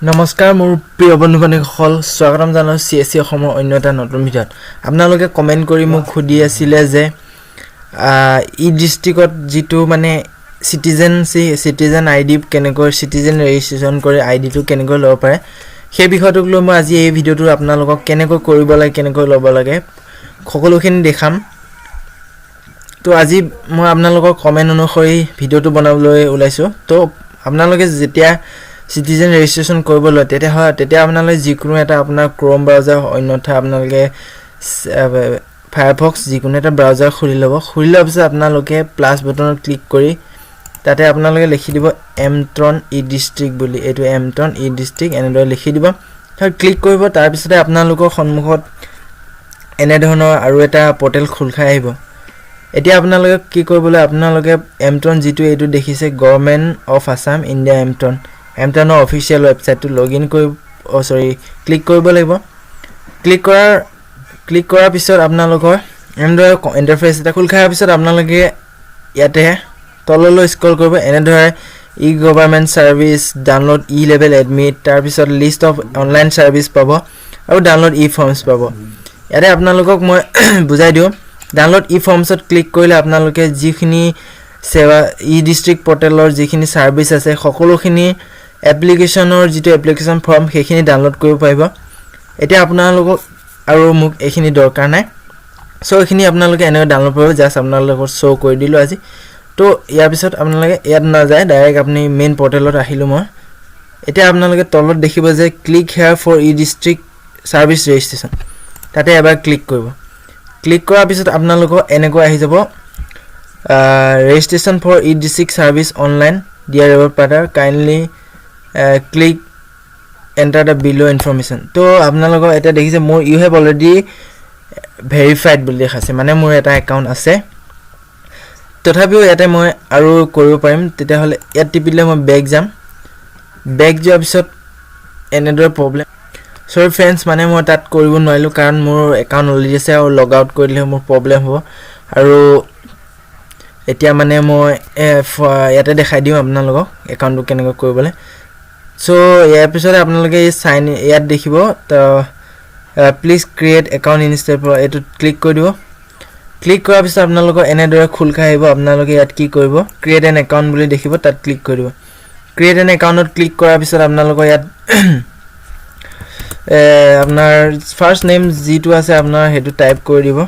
নমস্কাৰ মোৰ প্ৰিয় বন্ধু বান্ধৱীসকল, স্বাগতম জনালোঁ চি এছ চি অসমৰ অন্য এটা নতুন ভিডিঅ'ত। আপোনালোকে কমেণ্ট কৰি মোক সুধি আছিলে যে ই ডিষ্ট্ৰিক্টত যিটো মানে চিটিজেন আই ডি কেনেকৈ, চিটিজেন ৰেজিষ্ট্ৰেশ্যন কৰি আই ডিটো কেনেকৈ ল'ব পাৰে, সেই বিষয়টোক লৈ মই আজি এই ভিডিঅ'টো আপোনালোকক কেনেকৈ কৰিব লাগে, কেনেকৈ ল'ব লাগে সকলোখিনি দেখাম। তো আজি মই আপোনালোকৰ কমেণ্ট অনুসৰি ভিডিঅ'টো বনাবলৈ ওলাইছোঁ। তো আপোনালোকে যেতিয়া চিটিজেন ৰেজিষ্ট্ৰেশ্যন কৰিব লয়, তেতিয়া আপোনালোকে যিকোনো এটা আপোনাৰ ক্ৰ'ম ব্ৰাউজাৰ, অন্যথা আপোনালোকে ফায়াৰফক্স যিকোনো এটা ব্ৰাউজাৰ খুলি ল'ব। খুলি লোৱাৰ পিছত আপোনালোকে প্লাছ বটনত ক্লিক কৰি তাতে আপোনালোকে লিখি দিব এমট্ৰন ই ডিষ্ট্ৰিক্ট বুলি। এইটো এমট্ৰন ই ডিষ্ট্ৰিক্ট এনেদৰে লিখি দিব, তাৰপিছত ক্লিক কৰিব। তাৰপিছতে আপোনালোকৰ সন্মুখত এনেধৰণৰ আৰু এটা পৰ্টেল খোল খাই আহিব। এতিয়া আপোনালোকে কি কৰিবলৈ, আপোনালোকে এমট্ৰন যিটো এইটো দেখিছে, government of Assam India Amtron, এমট্ৰনৰ অফিচিয়েল ৱেবছাইটটো লগ ইন কৰি, অ' চৰি, ক্লিক কৰিব লাগিব। ক্লিক কৰাৰ পিছত আপোনালোকৰ এনেদৰে ইণ্টাৰফেচ এটা খোল খাই অহাৰ পিছত আপোনালোকে ইয়াতে তললৈ স্ক্ৰল কৰিব। এনেদৰে e government service, download e level admit, তাৰপিছত লিষ্ট অফ অনলাইন ছাৰ্ভিচ পাব আৰু ডাউনলোড ই ফৰ্মছ পাব। ইয়াতে আপোনালোকক মই বুজাই দিওঁ। ডাউনলোড ই ফৰ্মছত ক্লিক কৰিলে আপোনালোকে যিখিনি সেৱা ই ডিষ্ট্ৰিক্ট পৰ্টেলৰ যিখিনি ছাৰ্ভিচ আছে, সকলোখিনি এপ্লিকেশ্যনৰ যিটো এপ্লিকেশ্যন ফৰ্ম, সেইখিনি ডাউনলোড কৰিব পাৰিব। এতিয়া আপোনালোকক আৰু মোক এইখিনি দৰকাৰ নাই। চ' এইখিনি আপোনালোকে এনেকৈ ডাউনলোড কৰিব। জাষ্ট আপোনালোকক শ্ব' কৰি দিলোঁ আজি। তো ইয়াৰ পিছত আপোনালোকে ইয়াত নাযায়, ডাইৰেক্ট আপুনি মেইন পৰ্টেলত আহিলোঁ মই। এতিয়া আপোনালোকে তলত দেখিব যে "Click here for e district service registration"। তাতে এবাৰ ক্লিক কৰিব। ক্লিক কৰাৰ পিছত আপোনালোকৰ এনেকৈ আহি যাব, "Registration for e district service online. Dear voter, kindly click, enter the below information." তো আপোনালোকৰ এতিয়া দেখিছে মোৰ "You have already verified" বুলি দেখাইছে, মানে মোৰ এটা একাউণ্ট আছে। তথাপিও ইয়াতে মই আৰু কৰিব পাৰিম। তেতিয়াহ'লে ইয়াত টিপিলে মই বেক যাম। বেক যোৱাৰ পিছত এনেদৰে প্ৰব্লেম। চৰি ফ্ৰেণ্ডছ, মানে মই তাত কৰিব নোৱাৰিলোঁ, কাৰণ মোৰ একাউণ্ট অলৰেডি আছে আৰু লগ আউট কৰি দিলে মোৰ প্ৰব্লেম হ'ব। আৰু এতিয়া মানে মই ইয়াতে দেখাই দিওঁ আপোনালোকক একাউণ্টটো কেনেকৈ কৰিবলৈ। চ' ইয়াৰ পিছতে আপোনালোকে এই চাইন ইয়াত দেখিব, তো "Please create account in step", এইটোত ক্লিক কৰি দিব। ক্লিক কৰাৰ পিছত আপোনালোকৰ এনেদৰে খোল খাই আহিব। আপোনালোকে ইয়াত কি কৰিব, ক্ৰিয়েট এন একাউণ্ট বুলি দেখিব, তাত ক্লিক কৰি দিব। ক্ৰিয়েট এন একাউণ্টত ক্লিক কৰাৰ পিছত আপোনালোকৰ ইয়াত আপোনাৰ ফাৰ্ষ্ট নেম যিটো আছে আপোনাৰ, সেইটো টাইপ কৰি দিব।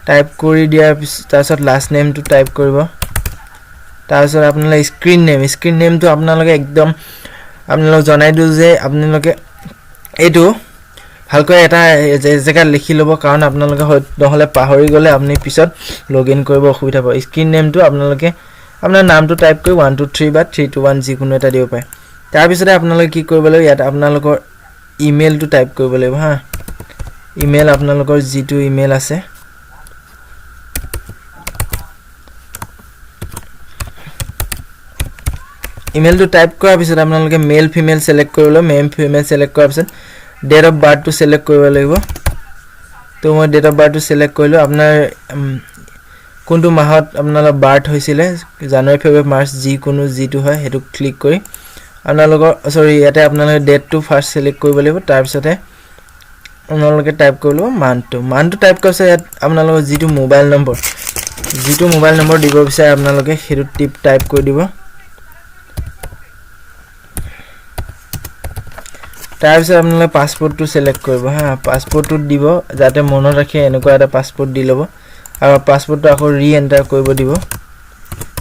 টাইপ কৰি দিয়াৰ পিছত তাৰপিছত লাষ্ট নেমটো টাইপ কৰিব। তাৰপিছত আপোনালোকে স্ক্ৰীণ নেমটো আপোনালোকে একদম, আপোনালোক জনাই দিওঁ যে আপোনালোকে এইটো ভালকৈ এটা জেগাত লিখি ল'ব, কাৰণ আপোনালোকে হয় নহ'লে পাহৰি গ'লে আপুনি পিছত লগ ইন কৰিব অসুবিধা পাব। স্ক্ৰীণ নেমটো আপোনালোকে আপোনাৰ নামটো টাইপ কৰি 1 2 3 বা 3 2 1 যিকোনো এটা দিব পাৰে। তাৰপিছতে আপোনালোকে কি কৰিব লাগিব, ইয়াত আপোনালোকৰ ইমেইলটো টাইপ কৰিব লাগিব। হা, ইমেইল আপোনালোকৰ যিটো ইমেইল আছে, ইমেইলটো টাইপ কৰাৰ পিছত আপোনালোকে মেল ফিমেল ছেলেক্ট কৰিব লাগিব। মেল ফিমেল ছেলেক্ট কৰাৰ পিছত ডেট অফ বাৰ্থটো ছেলেক্ট কৰিব লাগিব। তো মই ডেট অফ বাৰ্থটো ছেলেক্ট কৰিলোঁ। আপোনাৰ কোনটো মাহত আপোনালোকৰ বাৰ্থ হৈছিলে, জানুৱাৰী, ফেব্ৰুৱাৰী, মাৰ্চ, যিকোনো যিটো হয় সেইটো ক্লিক কৰি আপোনালোকৰ, চৰি, ইয়াতে আপোনালোকে ডেটটো ফাৰ্ষ্ট ছেলেক্ট কৰিব লাগিব। তাৰপিছতে আপোনালোকে টাইপ কৰিব লাগিব মান্থটো। মান্থটো টাইপ কৰাৰ পিছত ইয়াত আপোনালোকৰ যিটো মোবাইল নম্বৰ দিব বিচাৰে আপোনালোকে, সেইটো টাইপ কৰি দিব। তাৰপিছত আপোনালোকে পাছপৰ্টটো ছেলেক্ট কৰিব। হা, পাছপৰ্টটোত দিব, যাতে মনত ৰাখে এনেকুৱা এটা পাছপৰ্ট দি ল'ব আৰু পাছপৰ্টটো আকৌ ৰি এণ্টাৰ কৰিব দিব।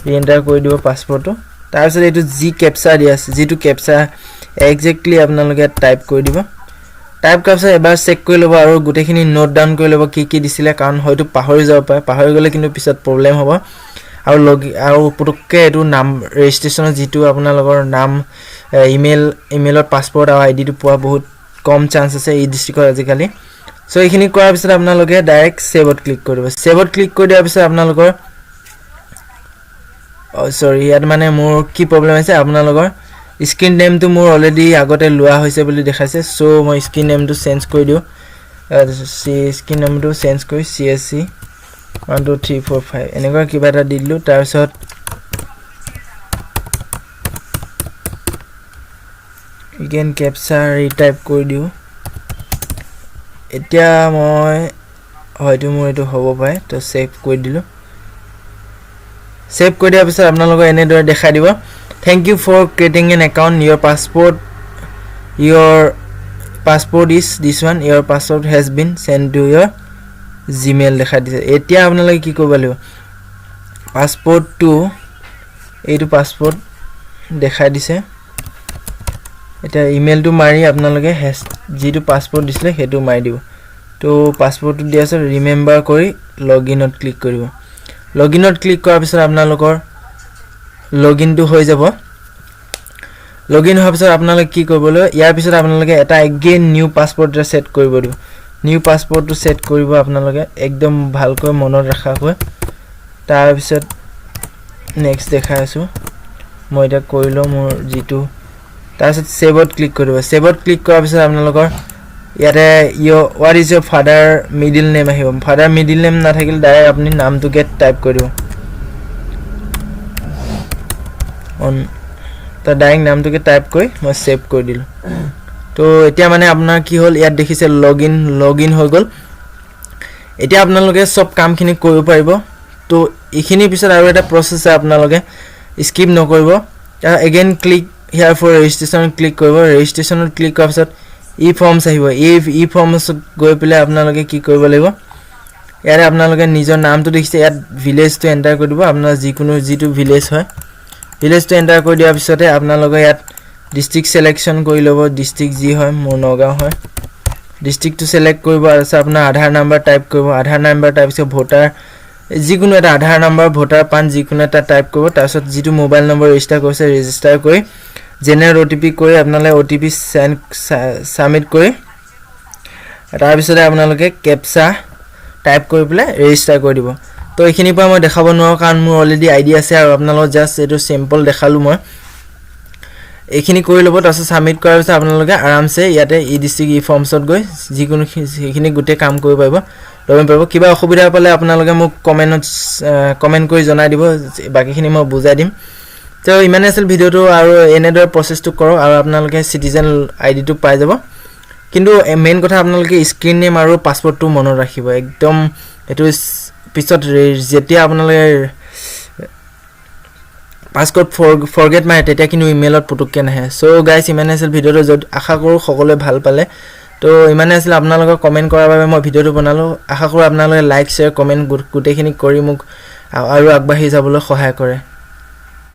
ৰি এণ্টাৰ কৰি দিব পাছপৰ্টটো। তাৰপিছত এইটো যি কেপচা দিয়া আছে, যিটো কেপচা একজেক্টলি আপোনালোকে ইয়াত টাইপ কৰি দিব। টাইপ কৰাৰ পিছত এবাৰ চেক কৰি ল'ব আৰু গোটেইখিনি নোট ডাউন কৰি ল'ব কি কি দিছিলে, কাৰণ হয়তো পাহৰি যাব পাৰে। পাহৰি গ'লে কিন্তু পিছত প্ৰব্লেম হ'ব। আৰু লগ আৰু পুটুককৈ এইটো নাম ৰেজিষ্ট্ৰেশ্যনৰ যিটো আপোনালোকৰ নাম, ইমেইলত পাছপৰ্ট আৰু আই ডিটো পোৱা বহুত কম চান্স আছে এই ডিষ্ট্ৰিক্টত আজিকালি। চ' এইখিনি কৰাৰ পিছত আপোনালোকে ডাইৰেক্ট ছেভত ক্লিক কৰি দিব। ছেভত ক্লিক কৰি দিয়াৰ পিছত আপোনালোকৰ, চৰি, ইয়াত মানে মোৰ কি প্ৰব্লেম হৈছে, আপোনালোকৰ স্ক্ৰীণ নেমটো মোৰ অলৰেডি আগতে লোৱা হৈছে বুলি দেখাইছে। চ' মই স্ক্ৰীণ নেমটো চেঞ্জ কৰি দিওঁ। স্ক্ৰীণ নেমটো চেঞ্জ কৰি CSC 1 2 3 4 5 এনেকুৱা কিবা এটা দি দিলোঁ। তাৰপিছত এগেইন কেপচা ৰিটাইপ কৰি দিওঁ। এতিয়া মই হয়তো মোৰ এইটো হ'ব পাৰে। তো ছেভ কৰি দিলোঁ। ছেভ কৰি দিয়াৰ পিছত আপোনালোকৰ এনেদৰে দেখাই দিব, "Thank you for creating an account. Your passport is this one. Your passport has been send to your Gmail" দেখাই দিছে। এতিয়া আপোনালোকে কি কৰিব লাগিব? পাছপৰ্টটো, এইটো পাছপৰ্ট দেখাই দিছে। এতিয়া ইমেইলটো মাৰি আপোনালোকে হেচ যিটো পাছপৰ্ট দিছিলে, সেইটো মাৰি দিব। তো পাছপৰ্টটো দিয়াৰ পিছত ৰিমেম্বাৰ কৰি লগ ইনত ক্লিক কৰিব। লগ ইনত ক্লিক কৰাৰ পিছত আপোনালোকৰ লগ ইনটো হৈ যাব। লগ ইন হোৱাৰ পিছত আপোনালোকে কি কৰিব লাগিব? ইয়াৰ পিছত আপোনালোকে এটা এগেইন নিউ পাছপৰ্ট এটা ছেট কৰিব দিব। নিউ পাছপৰ্টটো ছেট কৰিব আপোনালোকে একদম ভালকৈ মনত ৰখাকৈ। তাৰপিছত নেক্সট দেখাই আছোঁ মই। এতিয়া কৰি লওঁ মোৰ যিটো। তাৰপিছত ছেভত ক্লিক কৰি দিব। ছেভত ক্লিক কৰাৰ পিছত আপোনালোকৰ ইয়াতে "What is your father middle name?" আহিব। ফাদাৰ মিডিল নেম নাথাকিলে ডাইৰেক্ট আপুনি নামটোকে টাইপ কৰি দিব অন। তো ডাইৰেক্ট নামটোকে টাইপ কৰি মই ছেভ কৰি দিলোঁ। তো এতিয়া মানে আপোনাৰ কি হ'ল? ইয়াত দেখিছে লগ ইন হৈ গ'ল। এতিয়া আপোনালোকে চব কামখিনি কৰিব পাৰিব। তো এইখিনিৰ পিছত আৰু এটা প্ৰচেছ আছে, আপোনালোকে স্কিপ নকৰিব। Again click here for registration click কৰিব। ৰেজিষ্ট্ৰেশ্যনত ক্লিক কৰাৰ পিছত ই ফৰ্মছ আহিব। এই ই ফৰ্মছত গৈ পেলাই আপোনালোকে কি কৰিব লাগিব? ইয়াতে আপোনালোকে নিজৰ নামটো দেখিছে, ইয়াত ভিলেজটো এণ্টাৰ কৰি দিব। আপোনাৰ যিকোনো যিটো ভিলেজ হয়, ভিলেজটো এণ্টাৰ কৰি দিয়াৰ পিছতে আপোনালোকে ইয়াত ডিষ্ট্ৰিক্ট ছিলেকশ্যন কৰি ল'ব। ডিষ্ট্ৰিক্ট যি হয়, মোৰ নগাঁও হয়, ডিষ্ট্ৰিক্টটো ছিলেক্ট কৰিব। তাৰপিছত আপোনাৰ আধাৰ নাম্বাৰ টাইপ কৰিব। আধাৰ নাম্বাৰ তাৰপিছত ভোটাৰ, যিকোনো এটা আধাৰ নাম্বাৰ, ভোটাৰ, পান যিকোনো এটা টাইপ কৰিব। তাৰপিছত যিটো মোবাইল নম্বৰ ৰেজিষ্টাৰ কৰিছে, ৰেজিষ্টাৰ কৰি জেনেৰেট অ'টিপি কৰি আপোনালোকে অ'টিপি চেণ্ড ছাবমিট কৰি, তাৰপিছতে আপোনালোকে কেপচা টাইপ কৰি পেলাই ৰেজিষ্টাৰ কৰি দিব। তো এইখিনিৰ পৰা মই দেখাব নোৱাৰোঁ, কাৰণ মোৰ অলৰেডি আই ডি আছে আৰু আপোনালোকক জাষ্ট এইটো চিম্পল দেখালোঁ মই। এইখিনি কৰি ল'ব। তাৰপিছত ছাবমিট কৰাৰ পিছত আপোনালোকে আৰামছে ইয়াতে ই ডিষ্ট্ৰিক্ট ই ফৰ্মছত গৈ যিকোনো সেইখিনি গোটেই কাম কৰিব পাৰিব, ল'ব পাৰিব। কিবা অসুবিধা পালে আপোনালোকে মোক কমেণ্টত কমেণ্ট কৰি জনাই দিব, বাকীখিনি মই বুজাই দিম। তো ইমানেই আছিল ভিডিঅ'টো আৰু এনেদৰে প্ৰচেছটো কৰক আৰু আপোনালোকে চিটিজেন আই ডিটো পাই যাব। কিন্তু মেইন কথা, আপোনালোকে স্ক্ৰীণ নেম আৰু পাছপৰ্টটো মনত ৰাখিব একদম। এইটো পিছত যেতিয়া আপোনালোকে পাছক'ড ফৰগেট মাৰে, তেতিয়া কিন্তু ইমেইলত পুটুককৈ নাহে। চ' গাইছ, ইমানেই আছিল ভিডিঅ'টো, য'ত আশা কৰোঁ সকলোৱে ভাল পালে। তো ইমানেই আছিল। আপোনালোকক কমেণ্ট কৰাৰ বাবে মই ভিডিঅ'টো বনালোঁ। আশা কৰোঁ আপোনালোকে লাইক, শ্বেয়াৰ, কমেণ্ট গোটেইখিনি কৰি মোক আৰু আগবাঢ়ি যাবলৈ সহায় কৰে।